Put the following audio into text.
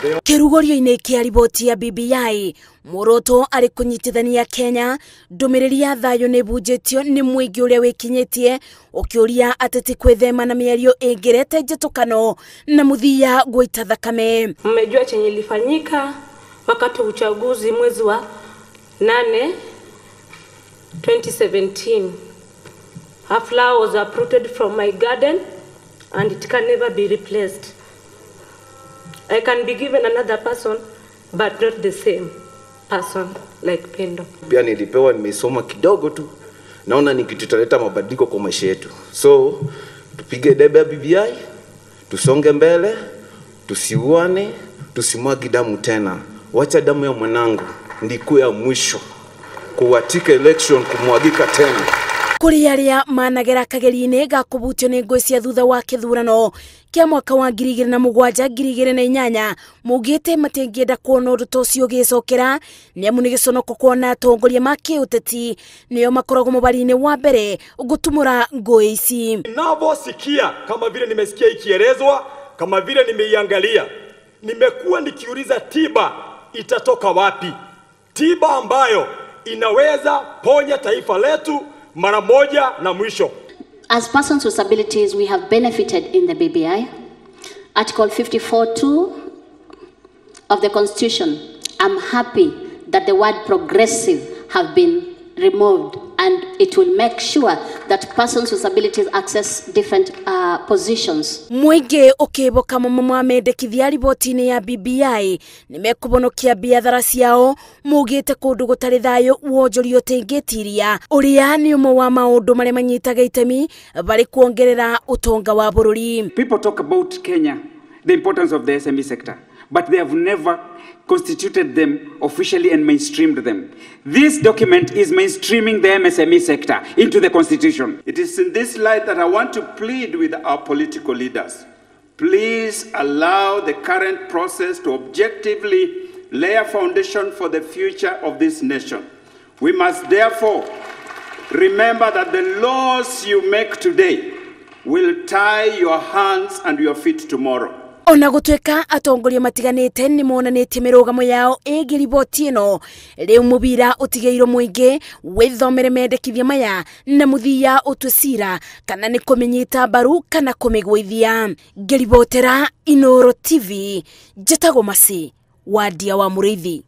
Kĩrugũrio-inĩ kĩa riboti ya BBI muoroto arĩ kũnyitithania Kenya, ndũmĩrĩri ya thayũ nĩ ĩbunjĩtio nĩ mũingĩ ũrĩa wĩkinyĩtie ũkĩũria ateti kwĩthema na mĩario ĩngĩrete njĩtũkano na mũthia gũita thakame. Mmejua chenye ilifanyika wakati wa uchaguzi mwezi wa 8 2017. A flower was uprooted from my garden and it can never be replaced. I can be given another person, but not the same person like Pendo. Pia nilipewa, nimesoma kidogo tu, naona ni kitu italeta mabadiliko kwa maisha yetu. So tupige debe ya BBI, tusonge mbele, tusiuane, tusimwagi damu tena. Wacha damu ya mwanangu ndikuwe ya mwisho kuwatika election kumwagika tena. Kũrĩ arĩa managera kageri-inĩ ga kũbutio nĩ ngũĩ cia thutha wa kĩthurano kĩa mwaka wa 2007 2008 maugĩte matingĩenda kuona ũndũ ta ũcio ũgĩcokera nĩamu nĩ gĩconoko kuona atongoria ma kĩũteti nĩo makoragwo mũbari-inĩ wa mbere gũtumũra ngũĩ ici. Ninavyosikia kama vile nimesikia ikielezwa, kama vile nimeiangalia, nimekuwa nikiuliza tiba itatoka wapi? Tiba ambayo inaweza ponya taifa letu mara moja na mwisho. As persons with disabilities, we have benefited in the BBI. Article 54(2) of the Constitution. I'm happy that the word progressive have been removed, and it will make sure that persons with disabilities access different positions. Mũingĩ ũkĩboka mamwe ma mendekithia riboti-inĩ ya BBI nĩmekũbonokia biathara ciao maugĩte kũndũ gũtarĩ thayũ wonjoria ũtingĩtiria ũrĩa nĩ ũmwe wa maũndũ marĩa manyitaga itemi barĩ kuongerera ũtonga wa bũrũri. People talk about Kenya, the importance of the SME sector, but they have never constituted them officially and mainstreamed them. This document is mainstreaming the MSME sector into the Constitution. It is in this light that I want to plead with our political leaders. Please allow the current process to objectively lay a foundation for the future of this nation. We must therefore remember that the laws you make today will tie your hands and your feet tomorrow. Ona gũtuĩka atongoria matiganĩte nĩ monanĩtie mĩrũgamo yao ĩgiĩ riboti ĩno, rĩu mũbira ũtigĩirwo mũingĩ wĩthomere mendekithia maya na mũthia ũtue cira kana nĩ kũmĩnyita mbaru kana kũmĩgũithia. Ngĩribotera Inooro TV, njĩtagwo Mercy Wandia wa Mũrĩithi.